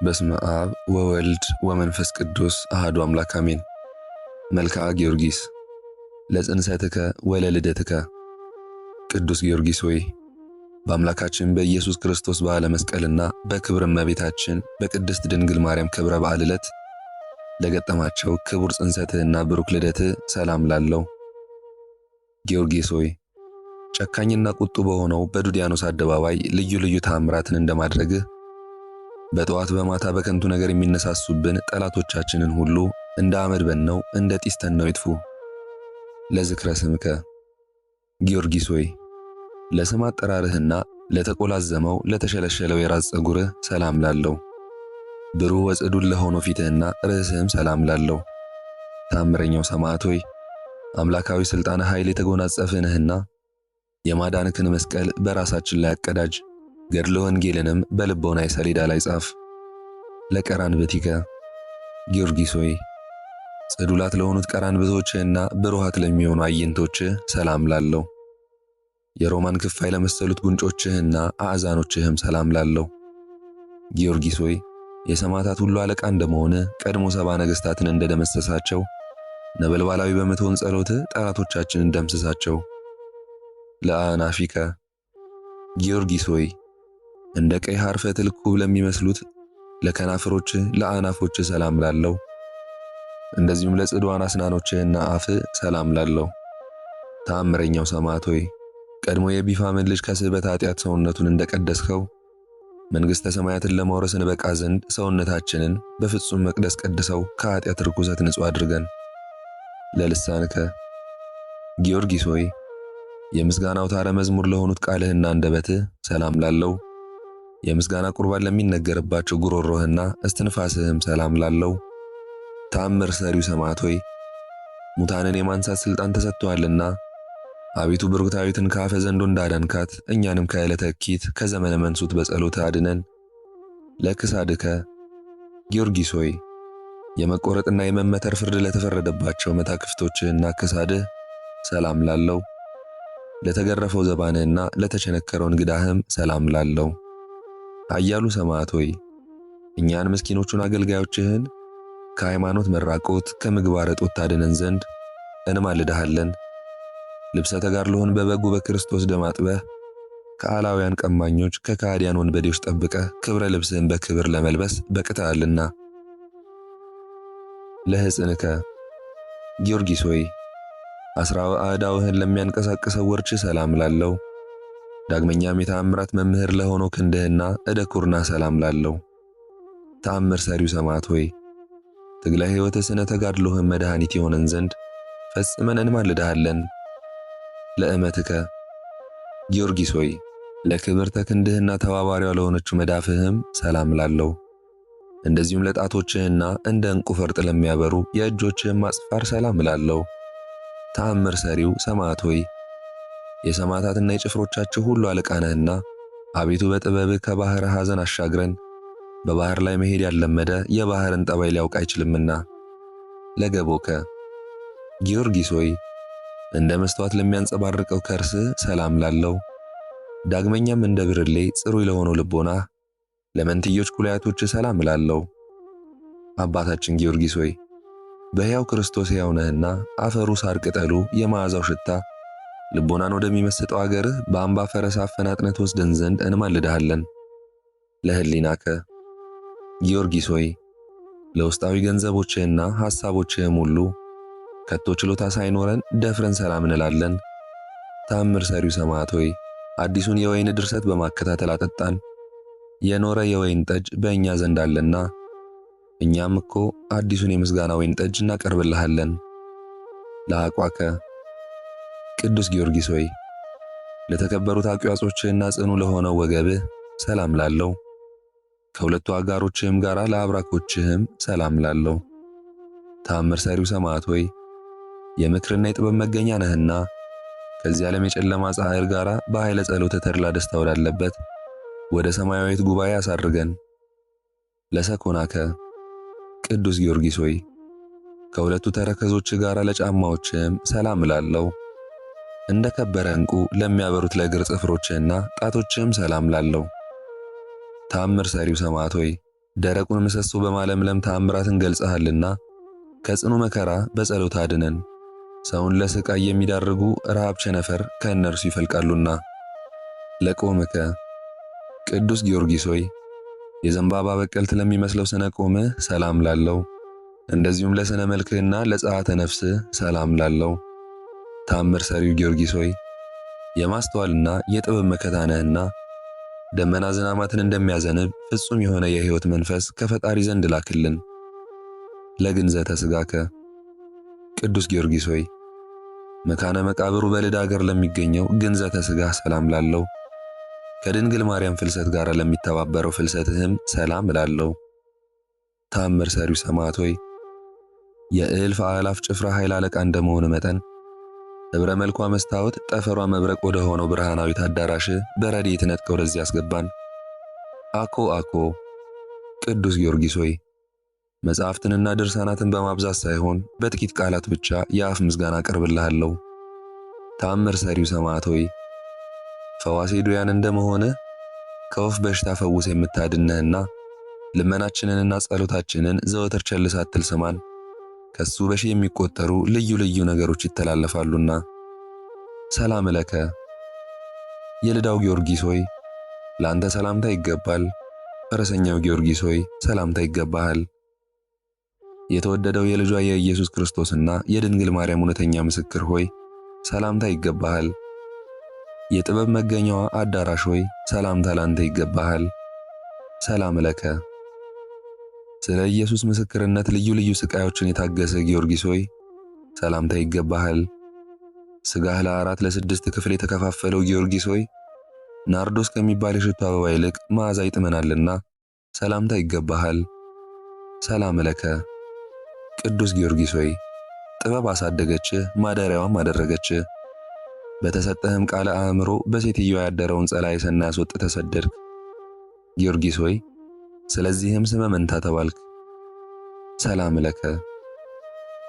በስመ አብ ወወልድ ወመንፈስ ቅዱስ አሐዱ አምላክ አሜን። መልክዓ ጊዮርጊስ ለጽንሰትከ ወለልደትከ። ቅዱስ ጊዮርጊስ ሆይ፣ በአምላካችን በኢየሱስ ክርስቶስ በዓለ መስቀልና በክብር እመቤታችን በቅድስት ድንግል ማርያም ክብረ በዓል ዕለት ለገጠማቸው ክቡር ጽንሰትህና ብሩክ ልደትህ ሰላም ላለው። ጊዮርጊስ ሆይ፣ ጨካኝና ቁጡ በሆነው በዱዲያኖስ አደባባይ ልዩ ልዩ ተአምራትን እንደማድረግህ በጠዋት በማታ በከንቱ ነገር የሚነሳሱብን ጠላቶቻችንን ሁሉ እንደ አመድ በነው እንደ ጢስ ተነው ይጥፉ። ለዝክረ ስምከ። ጊዮርጊስ ሆይ፣ ለስም አጠራርህና ለተቆላዘመው ለተሸለሸለው የራስ ፀጉርህ ሰላም ላለው። ብሩህ ወጽዱን ለሆነው ፊትህና ርዕስህም ሰላም ላለው። ታምረኛው ሰማዕት ሆይ፣ አምላካዊ ሥልጣነ ኃይል የተጎናጸፍህ ነህና የማዳንክን መስቀል በራሳችን ላይ አቀዳጅ፣ ገድለ ወንጌልንም በልቦናዬ ሰሌዳ ላይ ጻፍ። ለቀራንብቲከ። ጊዮርጊስ ሆይ፣ ጽዱላት ለሆኑት ቀራንብቶችህና ብሩሃት ለሚሆኑ አዕይንቶችህ ሰላም ላለው። የሮማን ክፋይ ለመሰሉት ጉንጮችህና አእዛኖችህም ሰላም ላለው። ጊዮርጊስ ሆይ፣ የሰማዕታት ሁሉ አለቃ እንደመሆንህ ቀድሞ 70 ነገሥታትን እንደደመሰሳቸው ነበልባላዊ በምትሆን ጸሎትህ ጠላቶቻችንን ደምስሳቸው። ለአናፊከ። ጊዮርጊስ ሆይ፣ እንደ ቀይ ሐር ፈትል ኩብ ለሚመስሉት ለከናፍሮችህ ለአናፎችህ ሰላም ላለው። እንደዚሁም ለጽድዋን አስናኖችህና አፍህ ሰላም ላለው። ተአምረኛው ሰማዕት ሆይ፣ ቀድሞ የቢፋምን ልጅ ከስህበት ኃጢአት ሰውነቱን እንደቀደስከው መንግሥተ ሰማያትን ለመውረስ እንበቃ ዘንድ ሰውነታችንን በፍጹም መቅደስ ቀድሰው ከኃጢአት ርኩሰት ንጹሕ አድርገን። ለልሳንከ። ጊዮርጊስ ሆይ፣ የምስጋና አውታረ መዝሙር ለሆኑት ቃልህና አንደበትህ ሰላም ላለው። የምስጋና ቁርባን ለሚነገርባቸው ጉሮሮህና እስትንፋስህም ሰላም ላለው። ተአምር ሰሪው ሰማዕት ሆይ፣ ሙታንን የማንሳት ሥልጣን ተሰጥቶሃልና አቤቱ ብሩክታዊትን ከአፈ ዘንዶ እንዳዳንካት እኛንም ከዕለተ እኪት ከዘመነ መንሱት በጸሎት አድነን። ለክሳድከ። ጊዮርጊስ ሆይ፣ የመቆረጥና የመመተር ፍርድ ለተፈረደባቸው መታክፍቶችህና ክሳድህ ሰላም ላለው። ለተገረፈው ዘባንህና ለተቸነከረው እንግዳህም ሰላም ላለው። ኃያሉ ሰማዕት ሆይ፣ እኛን ምስኪኖቹን አገልጋዮችህን ከሃይማኖት መራቆት ከምግባረ እጦት ታድነን ዘንድ እንማልድሃለን። ልብሰ ተጋድሎህን በበጉ በክርስቶስ ደም አጥበህ ከአላውያን ቀማኞች ከካህዲያን ወንበዴዎች ጠብቀህ ክብረ ልብስህን በክብር ለመልበስ በቅተሃልና። ለሕፅንከ። ጊዮርጊስ ሆይ፣ አስራው አእዳውህን ለሚያንቀሳቅሰው ወርች ሰላም ላለው። ዳግመኛም የተአምራት መምህር ለሆነው ክንድህና እደ ኩርና ሰላም ላለው። ተአምር ሰሪው ሰማዕት ሆይ፣ ትግለ ሕይወት ስነ ተጋድሎህን መድኃኒት የሆነን ዘንድ ፈጽመን እንማልድሃለን። ለእመትከ። ጊዮርጊስ ሆይ፣ ለክብርተ ክንድህና ተባባሪዋ ለሆነችው መዳፍህም ሰላም ላለው። እንደዚሁም ለጣቶችህና እንደ ዕንቁ ፈርጥ ለሚያበሩ የእጆችህም አጽፋር ሰላም እላለሁ። ተአምር ሰሪው ሰማዕት ሆይ፣ የሰማዕታትና የጭፍሮቻቸው ሁሉ አለቃ ነህና አቤቱ በጥበብህ ከባሕረ ሐዘን አሻግረን። በባሕር ላይ መሄድ ያልለመደ የባሕርን ጠባይ ሊያውቅ አይችልምና። ለገቦከ። ጊዮርጊስ ሆይ፣ እንደ መስተዋት ለሚያንጸባርቀው ከርስህ ሰላም ላለው። ዳግመኛም እንደ ብርሌ ጽሩይ ለሆነው ልቦና ለመንትዮች ኩላያቶች ሰላም እላለሁ። አባታችን ጊዮርጊስ ሆይ፣ በሕያው ክርስቶስ ሕያው ነህና አፈሩ ሳር ቅጠሉ የመዓዛው ሽታ ልቦናን ወደሚመስጠው አገርህ በአምባ ፈረስ አፈናጥነት ወስደን ዘንድ እንማልድሃለን። ለህሊናከ። ጊዮርጊስ ሆይ፣ ለውስጣዊ ገንዘቦችህና ሐሳቦችህም ሁሉ ከቶ ችሎታ ሳይኖረን ደፍረን ሰላም እንላለን። ተአምር ሰሪው ሰማዕት ሆይ፣ አዲሱን የወይን ድርሰት በማከታተል አጠጣን። የኖረ የወይን ጠጅ በእኛ ዘንድ አለና እኛም እኮ አዲሱን የምስጋና ወይን ጠጅ እናቀርብልሃለን። ለአቋከ። ቅዱስ ጊዮርጊስ ሆይ፣ ለተከበሩት አቅያጾችህና ጽኑ ለሆነው ወገብህ ሰላም ላለው። ከሁለቱ አጋሮችህም ጋር ለአብራኮችህም ሰላም ላለው። ተአምር ሰሪው ሰማዕት ሆይ፣ የምክርና የጥበብ መገኛ ነህና ከዚህ ዓለም የጨለማ ፀሐይ ጋር በኃይለ ጸሎተ ተድላ ደስታ ወዳለበት ወደ ሰማያዊት ጉባኤ አሳርገን። ለሰኮናከ። ቅዱስ ጊዮርጊስ ሆይ፣ ከሁለቱ ተረከዞች ጋር ለጫማዎችህም ሰላም እላለሁ። እንደ ከበረ ዕንቁ ለሚያበሩት ለእግር ጽፍሮችህና ጣቶችህም ሰላም ላለው። ተአምር ሰሪው ሰማዕት ሆይ፣ ደረቁን ምሰሶ በማለምለም ተአምራትን ገልጸሃልና ከጽኑ መከራ በጸሎት አድነን። ሰውን ለስቃይ የሚዳርጉ ረሃብ፣ ቸነፈር ከእነርሱ ይፈልቃሉና። ለቆምከ ቅዱስ ጊዮርጊስ ሆይ የዘንባባ በቀልት ለሚመስለው ስነ ቆምህ ሰላም ላለው፣ እንደዚሁም ለስነ መልክህና ለጸአተ ነፍስህ ሰላም ላለው። ታምር ሰሪው ጊዮርጊስ ሆይ የማስተዋልና የጥበብ መከታ ነህና ደመና ዝናማትን እንደሚያዘንብ ፍጹም የሆነ የሕይወት መንፈስ ከፈጣሪ ዘንድ ላክልን። ለግንዘተ ሥጋከ ቅዱስ ጊዮርጊስ ሆይ መካነ መቃብሩ በልዳ አገር ለሚገኘው ግንዘተ ሥጋህ ሰላም ላለው፣ ከድንግል ማርያም ፍልሰት ጋር ለሚተባበረው ፍልሰትህም ሰላም እላለሁ። ታምር ሰሪው ሰማዕት ሆይ የእልፍ አእላፍ ጭፍራ ኃይል አለቃ እንደመሆን መጠን ኅብረ መልኳ መስታወት ጠፈሯ መብረቅ ወደ ሆነው ብርሃናዊት አዳራሽ በረድኤት ነጥቀህ ወደዚህ አስገባን። አኮ አኮ ቅዱስ ጊዮርጊስ ሆይ መጽሐፍትንና ድርሳናትን በማብዛት ሳይሆን በጥቂት ቃላት ብቻ የአፍ ምስጋና አቀርብልሃለሁ። ታምር ሰሪው ሰማዕት ሆይ ፈዋሴ ድውያን እንደመሆንህ ከወፍ በሽታ ፈውስ የምታድነህና ልመናችንንና ጸሎታችንን ዘወትር ቸል ሳትል ስማን። ከሱ በሺህ የሚቆጠሩ ልዩ ልዩ ነገሮች ይተላለፋሉና። ሰላም ለከ የልዳው ጊዮርጊስ ሆይ ለአንተ ሰላምታ ይገባል። ፈረሰኛው ጊዮርጊስ ሆይ ሰላምታ ይገባሃል። የተወደደው የልጇ የኢየሱስ ክርስቶስና የድንግል ማርያም እውነተኛ ምስክር ሆይ ሰላምታ ይገባሃል። የጥበብ መገኛዋ አዳራሽ ሆይ ሰላምታ ላንተ ይገባሃል። ሰላም ለከ ስለ ኢየሱስ ምስክርነት ልዩ ልዩ ስቃዮችን የታገሰ ጊዮርጊስ ሆይ ሰላምታ ይገባሃል። ስጋህ ለአራት ለስድስት ክፍል የተከፋፈለው ጊዮርጊስ ሆይ ናርዶስ ከሚባል የሽቱ አበባ ይልቅ መዓዛ ይጥመናልና ሰላምታ ይገባሃል። ሰላም ለከ ቅዱስ ጊዮርጊስ ሆይ ጥበብ አሳደገችህ፣ ማደሪያዋም አደረገችህ። በተሰጠህም ቃለ አእምሮ በሴትዮዋ ያደረውን ጸላኢ ሰናይ አስወጥተህ ሰደድክ። ጊዮርጊስ ሆይ ስለዚህም ስመ መንታ ተባልክ። ሰላም ለከ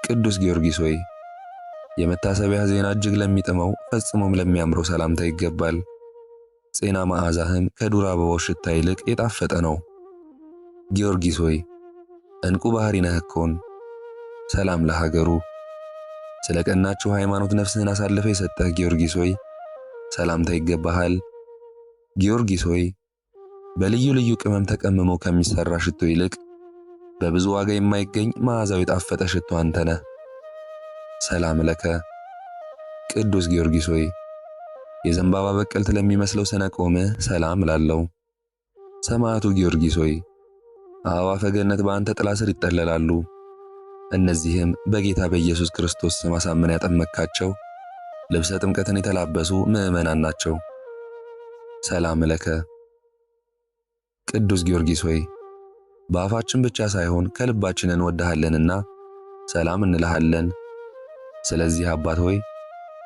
ቅዱስ ጊዮርጊስ ሆይ የመታሰቢያ ዜና እጅግ ለሚጥመው ፈጽሞም ለሚያምረው ሰላምታ ይገባል። ጼና መዓዛህም ከዱር አበባው ሽታ ይልቅ የጣፈጠ ነው። ጊዮርጊስ ሆይ እንቁ ባህሪ ነህ እኮን። ሰላም ለሀገሩ ስለ ቀናችሁ ሃይማኖት ነፍስህን አሳልፈ የሰጠህ ጊዮርጊስ ሆይ ሰላምታ ይገባሃል። ጊዮርጊስ ሆይ በልዩ ልዩ ቅመም ተቀምሞ ከሚሰራ ሽቶ ይልቅ በብዙ ዋጋ የማይገኝ መዓዛው የጣፈጠ ሽቶ አንተ ነህ። ሰላም ለከ ቅዱስ ጊዮርጊስ ሆይ የዘንባባ በቀልት ለሚመስለው ስነ ቆምህ ሰላም እላለሁ። ሰማዕቱ ጊዮርጊስ ሆይ አዕዋፈ ገነት በአንተ ጥላ ስር ይጠለላሉ። እነዚህም በጌታ በኢየሱስ ክርስቶስ ስም አሳምነህ ያጠመካቸው ልብሰ ጥምቀትን የተላበሱ ምዕመናን ናቸው። ሰላም ለከ ቅዱስ ጊዮርጊስ ሆይ በአፋችን ብቻ ሳይሆን ከልባችን እንወድሃለንና ሰላም እንልሃለን። ስለዚህ አባት ሆይ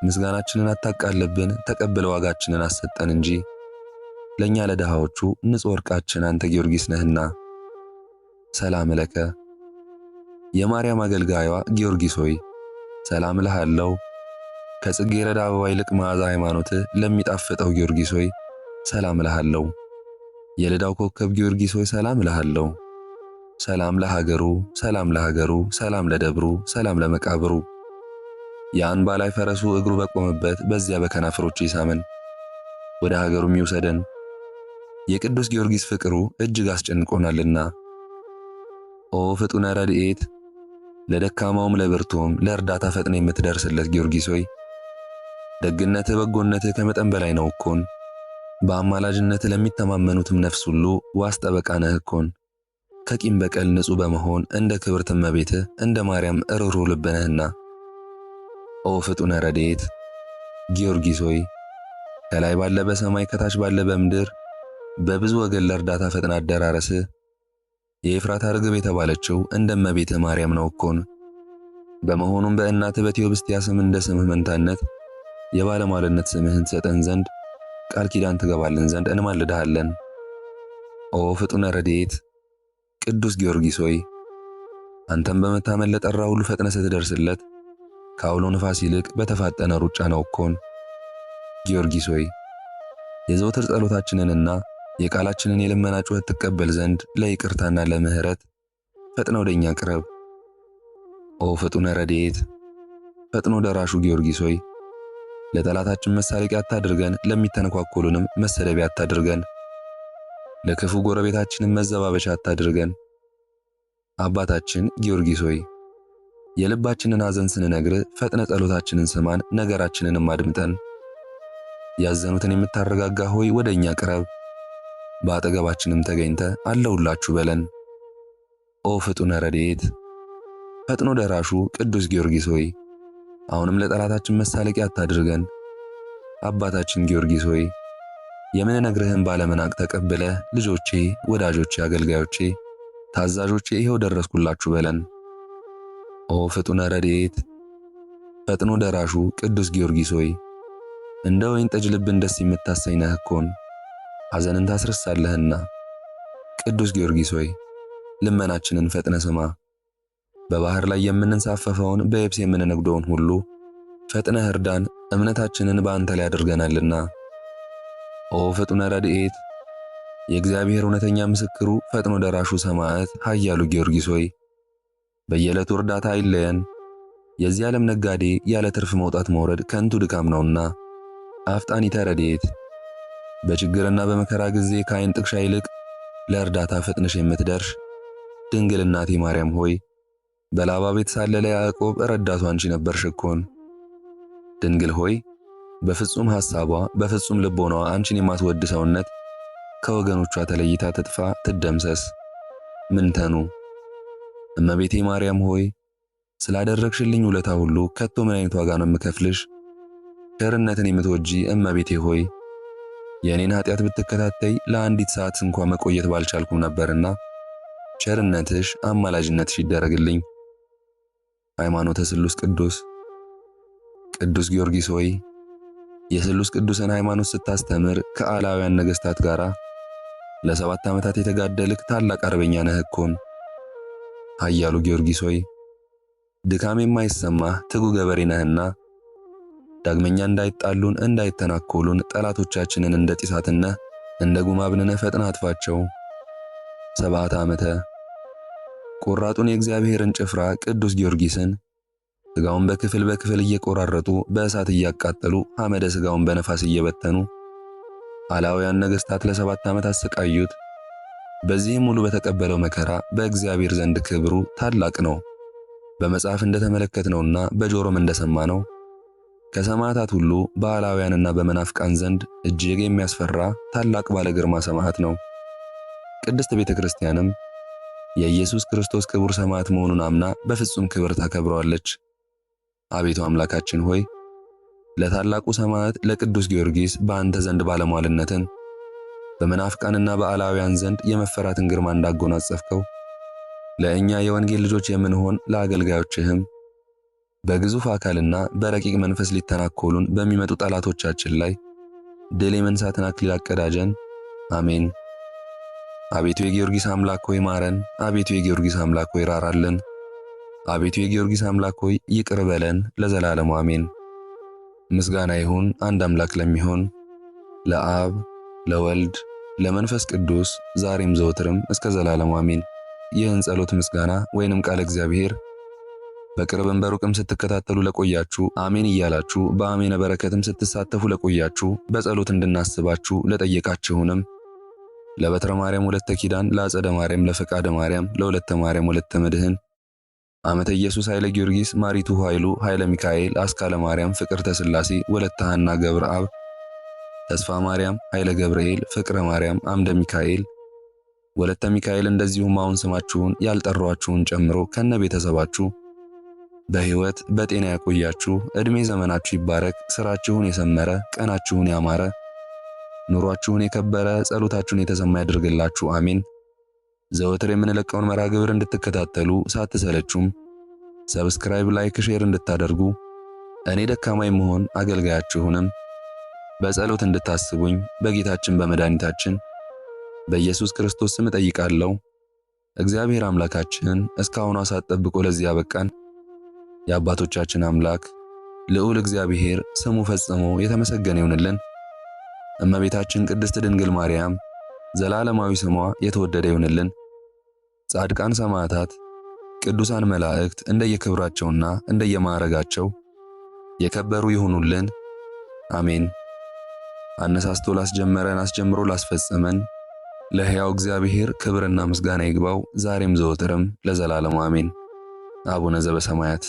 ምስጋናችንን አታቃልብን፣ ተቀብለ ዋጋችንን አሰጠን እንጂ ለኛ ለድሃዎቹ ንጹሕ ወርቃችን አንተ ጊዮርጊስ ነህና። ሰላም ለከ የማርያም አገልጋዩዋ ጊዮርጊስ ሆይ ሰላም እልሃለሁ። ከጽጌረዳ አበባ ይልቅ መዓዛ ሃይማኖትህ ለሚጣፍጠው ጊዮርጊስ ሆይ ሰላም እልሃለሁ። የልዳው ኮከብ ጊዮርጊስ ሆይ ሰላም እልሃለሁ። ሰላም ለሀገሩ፣ ሰላም ለሀገሩ፣ ሰላም ለደብሩ፣ ሰላም ለመቃብሩ። የአንባ ላይ ፈረሱ እግሩ በቆመበት በዚያ በከናፍሮቹ ይሳመን፣ ወደ ሀገሩም ይውሰደን። የቅዱስ ጊዮርጊስ ፍቅሩ እጅግ አስጨንቆናልና። ኦ ፍጡነ ረድኤት፣ ለደካማውም ለብርቱም ለእርዳታ ፈጥነ የምትደርስለት ጊዮርጊስ ሆይ ደግነትህ በጎነትህ ከመጠን በላይ ነው እኮን። በአማላጅነት ለሚተማመኑትም ነፍስ ሁሉ ዋስ ጠበቃ ነህ እኮን። ከቂም በቀል ንጹሕ በመሆን እንደ ክብርት እመቤትህ እንደ ማርያም ርኅሩህ ልብ ነህና። ኦ ፍጡነ ረድኤት ጊዮርጊስ ሆይ ከላይ ባለ በሰማይ ከታች ባለ በምድር በብዙ ወገን ለእርዳታ ፈጥና አደራረስህ የኤፍራታ ርግብ የተባለችው እንደ እመቤትህ ማርያም ነው እኮን። በመሆኑም በእናትህ በቴዎብስቲያ ስም እንደ ስምህ መንታነት የባለሟልነት ስምህን ትሰጠን ዘንድ ቃል ኪዳን ትገባልን ዘንድ እንማልድሃለን። ኦ ፍጡነ ረድኤት ቅዱስ ጊዮርጊስ ሆይ አንተም በመታመን ለጠራ ሁሉ ፈጥነ ስትደርስለት ከአውሎ ነፋስ ይልቅ በተፋጠነ ሩጫ ነው እኮን። ጊዮርጊስ ሆይ የዘወትር ጸሎታችንንና የቃላችንን የልመና ጩኸት ትቀበል ዘንድ ለይቅርታና ለምሕረት ፈጥነ ወደኛ ቅረብ። ኦ ፍጡነ ረድኤት፣ ፈጥኖ ደራሹ ጊዮርጊስ ሆይ ለጠላታችን መሳለቂያ አታድርገን፣ ለሚተነኳኮሉንም መሰደቢያ አታድርገን፣ ለክፉ ጎረቤታችንን መዘባበቻ አታድርገን። አባታችን ጊዮርጊስ ሆይ የልባችንን ሐዘን ስንነግርህ ፈጥነ ጸሎታችንን ስማን፣ ነገራችንንም አድምጠን። ያዘኑትን የምታረጋጋ ሆይ ወደ እኛ ቅረብ፣ በአጠገባችንም ተገኝተ አለሁላችሁ በለን። ኦ ፍጡነ ረድኤት፣ ፈጥኖ ደራሹ ቅዱስ ጊዮርጊስ ሆይ አሁንም ለጠላታችን መሳለቂያ አታድርገን። አባታችን ጊዮርጊስ ሆይ የምንነግርህን ባለመናቅ ተቀብለ ልጆቼ፣ ወዳጆቼ፣ አገልጋዮቼ፣ ታዛዦቼ ይኸው ደረስኩላችሁ በለን። ኦ ፍጡነ ረድኤት፣ ፈጥኖ ደራሹ ቅዱስ ጊዮርጊስ ሆይ እንደ ወይን ጠጅ ልብን ደስ የምታሰኝ ነህ እኮን ሐዘንን ታስረሳለህና። ቅዱስ ጊዮርጊስ ሆይ ልመናችንን ፈጥነ ስማ። በባህር ላይ የምንንሳፈፈውን በየብስ የምንነግደውን ሁሉ ፈጥነህ እርዳን፣ እምነታችንን በአንተ ላይ አድርገናልና። ኦ ፍጡነ ረድኤት፣ የእግዚአብሔር እውነተኛ ምስክሩ ፈጥኖ ደራሹ ሰማዕት ኃያሉ ጊዮርጊስ ሆይ በየዕለቱ እርዳታ አይለየን። የዚህ ዓለም ነጋዴ ያለ ትርፍ መውጣት መውረድ ከንቱ ድካም ነውና። አፍጣኒተ ረድኤት፣ በችግርና በመከራ ጊዜ ከዓይን ጥቅሻ ይልቅ ለእርዳታ ፈጥነሽ የምትደርሽ ድንግል እናቴ ማርያም ሆይ በላባ ቤት ሳለ ለያዕቆብ ረዳቱ አንቺ ነበርሽ እኮን። ድንግል ሆይ በፍጹም ሐሳቧ በፍጹም ልቦናዋ አንቺን የማትወድ ሰውነት ከወገኖቿ ተለይታ ትጥፋ ትደምሰስ። ምንተኑ እመቤቴ ማርያም ሆይ ስላደረግሽልኝ ውለታ ሁሉ ከቶ ምን አይነት ዋጋ ነው የምከፍልሽ? ቸርነትን የምትወጂ እመቤቴ ሆይ የእኔን ኃጢአት ብትከታተይ ለአንዲት ሰዓት እንኳ መቆየት ባልቻልኩም ነበርና ቸርነትሽ አማላጅነትሽ ይደረግልኝ። ሃይማኖተ ስሉስ ቅዱስ። ቅዱስ ጊዮርጊስ ሆይ የስሉስ ቅዱስን ሃይማኖት ስታስተምር ከአላውያን ነገሥታት ጋር ለ7 ዓመታት የተጋደልክ ታላቅ አርበኛ ነህ እኮን። ኃያሉ ጊዮርጊስ ሆይ ድካም የማይሰማህ ትጉ ገበሬ ነህና ዳግመኛ እንዳይጣሉን እንዳይተናኮሉን ጠላቶቻችንን እንደ ጢሳትነህ እንደ ጉም አብንነህ ፈጥነህ አጥፋቸው። 7 ዓመተ ቆራጡን የእግዚአብሔርን ጭፍራ ቅዱስ ጊዮርጊስን ሥጋውን በክፍል በክፍል እየቆራረጡ በእሳት እያቃጠሉ ሐመደ ሥጋውን በነፋስ እየበተኑ አላውያን ነገሥታት ለ7 ዓመት አሰቃዩት። በዚህም ሙሉ በተቀበለው መከራ በእግዚአብሔር ዘንድ ክብሩ ታላቅ ነው። በመጽሐፍ እንደተመለከትነውና በጆሮም እንደሰማነው ከሰማዕታት ሁሉ በአላውያንና በመናፍቃን ዘንድ እጅግ የሚያስፈራ ታላቅ ባለ ግርማ ሰማዕት ነው። ቅድስት ቤተ ክርስቲያንም የኢየሱስ ክርስቶስ ክቡር ሰማዕት መሆኑን አምና በፍጹም ክብር ታከብረዋለች። አቤቱ አምላካችን ሆይ ለታላቁ ሰማዕት ለቅዱስ ጊዮርጊስ በአንተ ዘንድ ባለሟልነትን በመናፍቃንና በአላውያን ዘንድ የመፈራትን ግርማ እንዳጎናጸፍከው ለእኛ የወንጌል ልጆች የምንሆን ለአገልጋዮችህም በግዙፍ አካልና በረቂቅ መንፈስ ሊተናኮሉን በሚመጡ ጠላቶቻችን ላይ ድል የመንሳትን አክሊል አቀዳጀን። አሜን። አቤቱ የጊዮርጊስ አምላክ ሆይ ማረን። አቤቱ የጊዮርጊስ አምላክ ሆይ ራራልን። አቤቱ የጊዮርጊስ አምላክ ሆይ ይቅር በለን ለዘላለሙ አሜን። ምስጋና ይሁን አንድ አምላክ ለሚሆን ለአብ ለወልድ ለመንፈስ ቅዱስ ዛሬም ዘወትርም እስከ ዘላለሙ አሜን። ይህን ጸሎት ምስጋና ወይንም ቃለ እግዚአብሔር በቅርብም በሩቅም ስትከታተሉ ለቆያችሁ አሜን እያላችሁ በአሜነ በረከትም ስትሳተፉ ለቆያችሁ በጸሎት እንድናስባችሁ ለጠየቃችሁንም ለበትረ ማርያም ወለተ ኪዳን፣ ለአጸደ ማርያም፣ ለፈቃደ ማርያም፣ ለወለተ ማርያም ወለተ መድህን፣ አመተ ኢየሱስ ኃይለ ጊዮርጊስ፣ ማሪቱ ኃይሉ፣ ኃይለ ሚካኤል፣ አስካለ ማርያም፣ ፍቅርተ ሥላሴ፣ ወለተ ሐና ገብረአብ፣ ተስፋ ማርያም፣ ኃይለ ገብርኤል፣ ፍቅረ ማርያም፣ አምደ ሚካኤል፣ ወለተ ሚካኤል፣ እንደዚሁም አሁን ስማችሁን ያልጠሯችሁን ጨምሮ ከነ ቤተሰባችሁ በሕይወት በጤና ያቆያችሁ። ዕድሜ ዘመናችሁ ይባረክ። ስራችሁን የሰመረ፣ ቀናችሁን ያማረ፣ ኑሯችሁን የከበረ፣ ጸሎታችሁን የተሰማ ያድርግላችሁ። አሜን። ዘወትር የምንለቀውን መርሃ ግብር እንድትከታተሉ ሳትሰለቹም subscribe፣ like፣ share እንድታደርጉ እኔ ደካማ የምሆን አገልጋያችሁንም በጸሎት እንድታስቡኝ በጌታችን በመድኃኒታችን በኢየሱስ ክርስቶስ ስም እጠይቃለሁ። እግዚአብሔር አምላካችን እስካሁኗ ሰዓት ጠብቆ ለዚህ ያበቃን የአባቶቻችን አምላክ ልዑል እግዚአብሔር ስሙ ፈጽሞ የተመሰገነ ይሁንልን። እመቤታችን ቅድስት ድንግል ማርያም ዘላለማዊ ስሟ የተወደደ ይሁንልን። ጻድቃን ሰማዕታት፣ ቅዱሳን መላእክት እንደየክብራቸውና እንደየማዕረጋቸው የከበሩ ይሁኑልን። አሜን። አነሳስቶ ላስጀመረን አስጀምሮ ላስፈጸመን ለሕያው እግዚአብሔር ክብርና ምስጋና ይግባው ዛሬም ዘወትርም ለዘላለሙ አሜን። አቡነ ዘበሰማያት።